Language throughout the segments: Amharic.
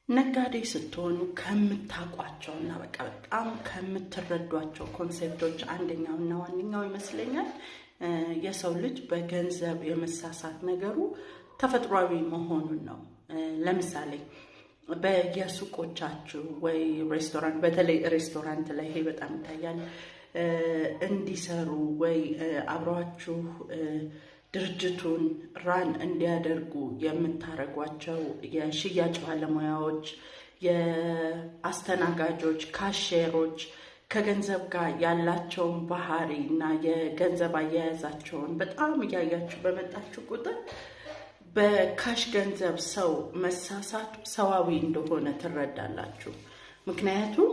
ነጋዴ ስትሆኑ ከምታውቋቸው እና በቃ በጣም ከምትረዷቸው concept ኦች አንደኛው እና ዋነኛው ይመስለኛል የሰው ልጅ በገንዘብ የመሳሳት ነገሩ ተፈጥሯዊ መሆኑን ነው። ለምሳሌ በየሱቆቻችሁ ወይ ሬስቶራንት፣ በተለይ ሬስቶራንት ላይ ይሄ በጣም ይታያል። እንዲሰሩ ወይ አብረዋችሁ ድርጅቱን run እንዲያደርጉ የምታደርጓቸው የሽያጭ ባለሙያዎች፣ የአስተናጋጆች፣ cashier ኦች ከገንዘብ ጋር ያላቸውን ባህሪ እና የገንዘብ አያያዛቸውን በጣም እያያችሁ በመጣችሁ ቁጥር በ cash ገንዘብ ሰው መሳሳቱ ሰዋዊ እንደሆነ ትረዳላችሁ። ምክንያቱም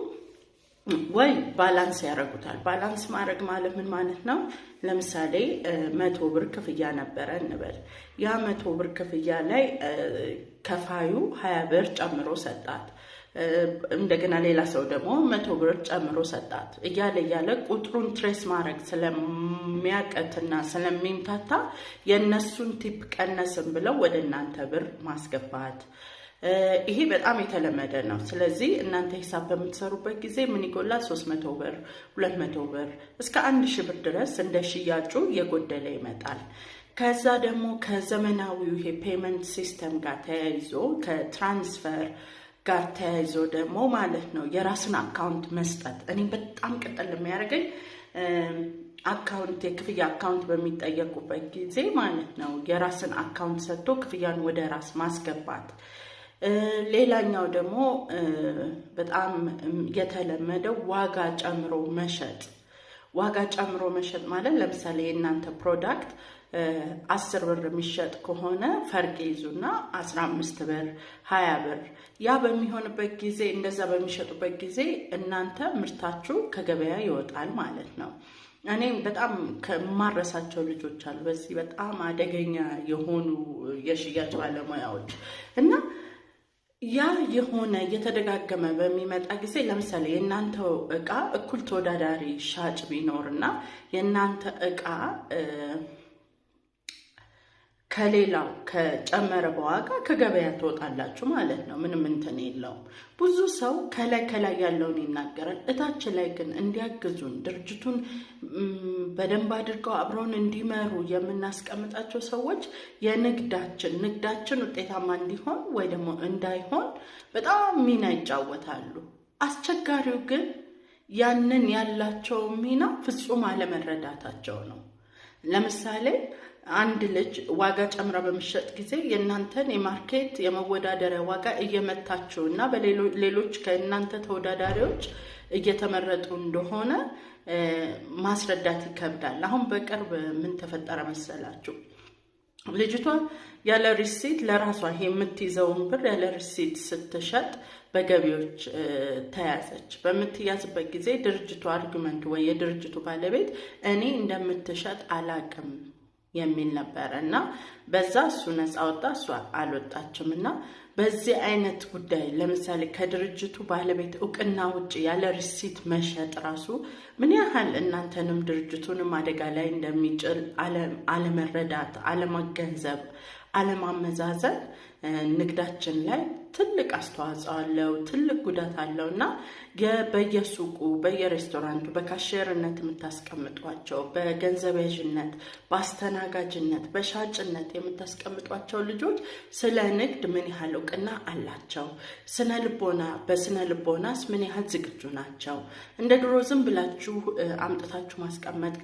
ወይ balance ያደርጉታል። Balance ማድረግ ማለት ምን ማለት ነው? ለምሳሌ 100 ብር ክፍያ ነበረ እንበል። ያ 100 ብር ክፍያ ላይ ከፋዩ 20 ብር ጨምሮ ሰጣት። እንደገና ሌላ ሰው ደግሞ 100 ብር ጨምሮ ሰጣት። እያለ እያለ ቁጥሩን trace ማድረግ ስለሚያቀትና ስለሚምታታ የእነሱን tip ቀነስን ብለው ወደ እናንተ ብር ማስገባት፣ ይሄ በጣም የተለመደ ነው። ስለዚህ እናንተ ሂሳብ በምትሰሩበት ጊዜ ምን ይጎላል? 300 ብር፣ 200 ብር እስከ 1000 ብር ድረስ እንደ ሽያጩ እየጎደለ ይመጣል። ከዛ ደግሞ ከዘመናዊው ይሄ payment system ጋር ተያይዞ፣ ከ transfer ጋር ተያይዞ ደግሞ ማለት ነው የራስን account መስጠት። እኔ በጣም ቅጥል የሚያደርገኝ account፣ የክፍያ account በሚጠየቁበት ጊዜ ማለት ነው የራስን account ሰጥቶ ክፍያን ወደ ራስ ማስገባት። ሌላኛው ደግሞ በጣም የተለመደው ዋጋ ጨምሮ መሸጥ። ዋጋ ጨምሮ መሸጥ ማለት ለምሳሌ የእናንተ product 10 ብር የሚሸጥ ከሆነ ፈርቅ ይዙና 15 ብር፣ 20 ብር። ያ በሚሆንበት ጊዜ፣ እንደዛ በሚሸጡበት ጊዜ እናንተ ምርታችሁ ከገበያ ይወጣል ማለት ነው። እኔም በጣም ከማረሳቸው ልጆች አሉ፣ በዚህ በጣም አደገኛ የሆኑ የሽያጭ ባለሙያዎች። እና ያ የሆነ እየተደጋገመ በሚመጣ ጊዜ ለምሳሌ የእናንተው እቃ እኩል ተወዳዳሪ ሻጭ ቢኖር እና የእናንተ እቃ ከሌላው ከጨመረ በዋጋ ከገበያ ትወጣላችሁ ማለት ነው። ምንም እንትን የለውም። ብዙ ሰው ከላይ ከላይ ያለውን ይናገራል። እታች ላይ ግን እንዲያግዙን፣ ድርጅቱን በደንብ አድርገው አብረውን እንዲመሩ የምናስቀምጣቸው ሰዎች የንግዳችን ንግዳችን ውጤታማ እንዲሆን ወይ ደግሞ እንዳይሆን በጣም ሚና ይጫወታሉ። አስቸጋሪው ግን ያንን ያላቸው ሚና ፍጹም አለመረዳታቸው ነው። ለምሳሌ አንድ ልጅ ዋጋ ጨምራ በሚሸጥ ጊዜ የእናንተን የ market የመወዳደሪያ ዋጋ እየመታችው እና በሌሎች ከእናንተ ተወዳዳሪዎች እየተመረጡ እንደሆነ ማስረዳት ይከብዳል። አሁን በቅርብ ምን ተፈጠረ መሰላችሁ? ልጅቷ ያለ receipt ለራሷ ይሄ የምትይዘውን ብር ያለ receipt ስትሸጥ በገቢዎች ተያዘች። በምትያዝበት ጊዜ ድርጅቱ argument ወይ የድርጅቱ ባለቤት እኔ እንደምትሸጥ አላቅም የሚል ነበረ እና በዛ እሱ ነፃ ወጣ፣ እሷ አልወጣችም። እና በዚህ አይነት ጉዳይ ለምሳሌ ከድርጅቱ ባለቤት እውቅና ውጭ ያለ receipt መሸጥ ራሱ ምን ያህል እናንተንም ድርጅቱንም አደጋ ላይ እንደሚጥል አለመረዳት፣ አለመገንዘብ፣ አለማመዛዘን ንግዳችን ላይ ትልቅ አስተዋጽኦ አለው፣ ትልቅ ጉዳት አለው። እና በየሱቁ፣ በየሬስቶራንቱ በ cashier ነት የምታስቀምጧቸው፣ በገንዘብ ያዥነት፣ በአስተናጋጅነት፣ በሻጭነት የምታስቀምጧቸው ልጆች ስለ ንግድ ምን ያህል እውቅና አላቸው? ስነ ልቦና በስነ ልቦናስ ምን ያህል ዝግጁ ናቸው? እንደ ድሮ ዝም ብላችሁ አምጥታችሁ ማስቀመጥ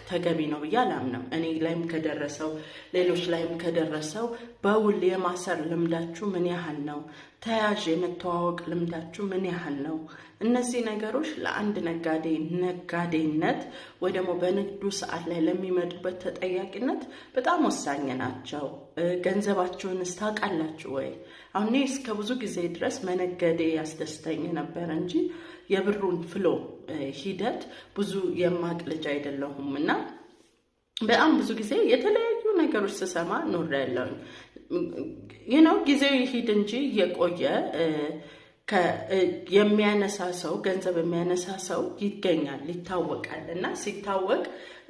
ተገቢ ነው ብዬ አላምንም። እኔ ላይም ከደረሰው፣ ሌሎች ላይም ከደረሰው በውል የማሰር ልምዳችሁ ምን ያህል ነው? ተያዥ የመተዋወቅ ልምዳችሁ ምን ያህል ነው? እነዚህ ነገሮች ለአንድ ነጋዴ ነጋዴነት ወይ ደግሞ በንግዱ ሰዓት ላይ ለሚመጡበት ተጠያቂነት በጣም ወሳኝ ናቸው። ገንዘባችሁንስ ታውቃላችሁ ወይ? አሁን እኔ እስከ ብዙ ጊዜ ድረስ መነገዴ ያስደስተኝ ነበር እንጂ የብሩን flow ሂደት ብዙ የማቅ ልጅ አይደለሁም እና በጣም ብዙ ጊዜ የተለያዩ ነገሮች ስሰማ ኖሬያለሁኝ። ጊዜው ይሂድ እንጂ እየቆየ የሚያነሳ ሰው፣ ገንዘብ የሚያነሳ ሰው ይገኛል፣ ይታወቃል። እና ሲታወቅ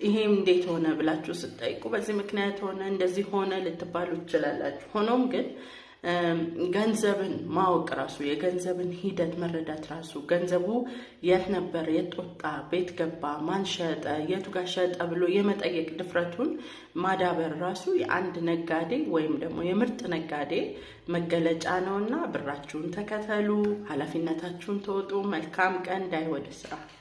ይሄም እንዴት ሆነ ብላችሁ ስትጠይቁ በዚህ ምክንያት ሆነ፣ እንደዚህ ሆነ ልትባሉ ትችላላችሁ። ሆኖም ግን ገንዘብን ማወቅ ራሱ፣ የገንዘብን ሂደት መረዳት ራሱ፣ ገንዘቡ የት ነበር፣ የት ወጣ፣ ቤት ገባ፣ ማን ሸጠ፣ የቱ ጋር ሸጠ ብሎ የመጠየቅ ድፍረቱን ማዳበር ራሱ የአንድ ነጋዴ ወይም ደግሞ የምርጥ ነጋዴ መገለጫ ነውና ብራችሁን ተከተሉ፣ ኃላፊነታችሁን ተወጡ። መልካም ቀን። ዳይ ወደ ስራ።